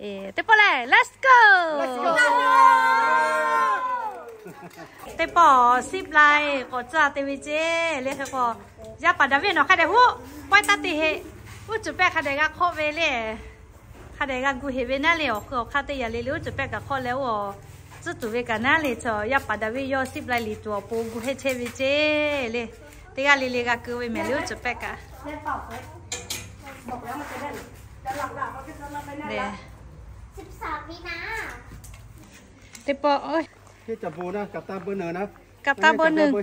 Teˇ pawˆ lehˬ, let's go. Teˇ pawˆ zip line k'awꞈ caˇ te ve ceˇ le. Hk'e k'o, yaˇ paˍ Daˍviˆ nawˬ hk'a dehꞈ hoˆ, pawehˇ taˇ te heˆ. Uˉ cuˬ pehˆ hk'a dehꞈ g'a hk'awˆ ve le. Hk'a dehꞈ g'a gu heˍ ve naˉ le. Awˬ hk'ui awˬ hk'aˇ teˇ yanˇ le le uˉ cuˬ pehˆ kaꞈ hk'awˆ leh, oˇ tcuhˉ tuˬ ve kaꞈ naˉ le. Chaw yaˇ paˍ Daˍviˆ yawˇ zip line liꞈ tuˬ awˬ pon gu heˆ chehˇ ve ceˇ le. Teˇ g'aˇ le le g'a keu ve mehˍ le, uˉ cuˬ pehˆ kaꞈ. Teˇ pawˆ, kaꞈ taˇ beuꞈ neu.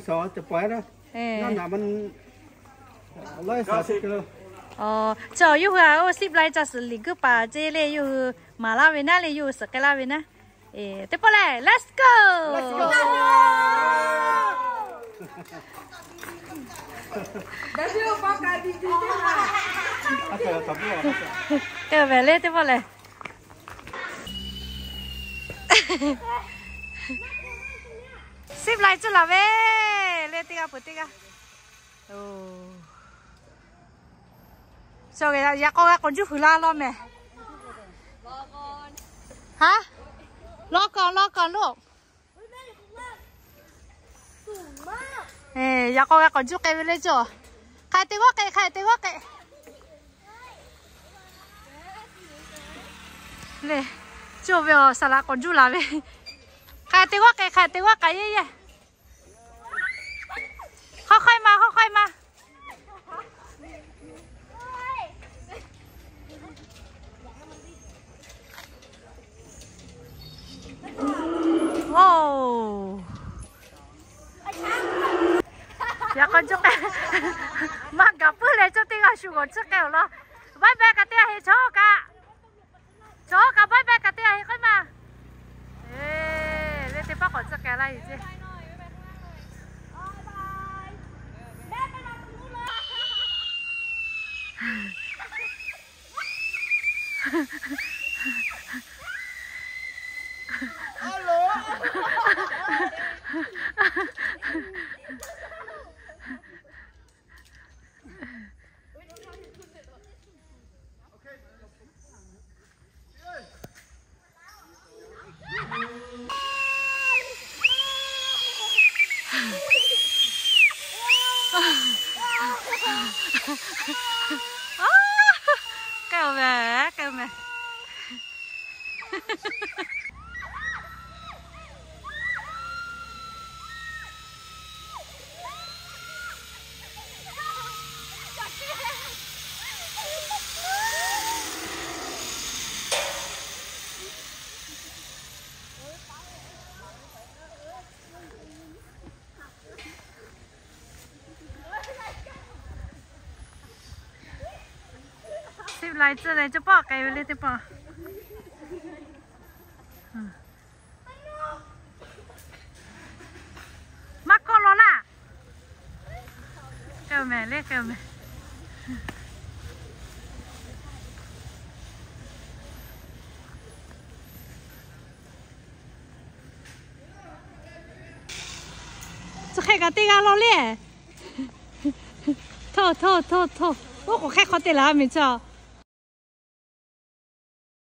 Chaw yawˇ hui a oˇ zip line caˇ suhˍ liꞈ guiˇ paˍ ceˇ le, yawˇ hui maˍ laˇ ve naˉ le, yawˇ hui suhˍ k'ai laˇ ve naˉ. Teˇ pawˆ lehˬ, let's go. Keu mehˍ le teˇ pawˆ lehˬ. Zip line cuˇ laˬ ve le, teˇ g'aˇ peuˬ teˇ g'aˇ. Yaꞈ k'aw g'a k'awꞈ juˇ huiˍ la law mehˍ. Haˉ, law kaꞈ law kaꞈ loˬ. Yaꞈ k'aw g'a k'awꞈ juˇ k'ai ve le cawˬ. Hk'a te g'awˇ k'ai, hk'a te g'awˇ k'ai. Le, cawˬ ve awˬ saˍ laꞈ k'awꞈ juˇ laˬ ve. Hk'a te g'awˇ k'ai, hk'a te g'awˇ k'ai yehˇ yehˇ. Hk'aw hk'aw e ma, hk'aw hk'aw e ma. Oˇ, yaꞈ k'aw juˇ k'ai. Maˇ gaˬ puiˉ leh cawˇ teˇ g'aˇ shu g'awˬ tcuhˉ k'ai awˬ lawn. Bye bye kaꞈ teˇ g'aˇ heˆ chaw kaꞈ. Chaw kaꞈ bye bye kaꞈ teˇ g'aˇ heˆ k'oˆ ma. Eˬ, ve teˇ pawˆ k'awꞈ tcuhˉ k'ai laˇ yeˬ ceˇ. K'ai-oˬ mehˍ, k'ai-oˬ mehˍ. Sip lai tcuh leh cawˇ pawˆ k'ai ve le teˇ pawˆ. Maˇ kawˆ law laˇ. K'ai-oˬ mehˍ le, k'ai-oˬ mehˍ. Chi hk'e kaꞈ teˇ g'aˇ law le. Hto, hto, hto, hto. Oˇ k'oˍ hk'ehˇ hk'aw te laˬ miˬ chaw.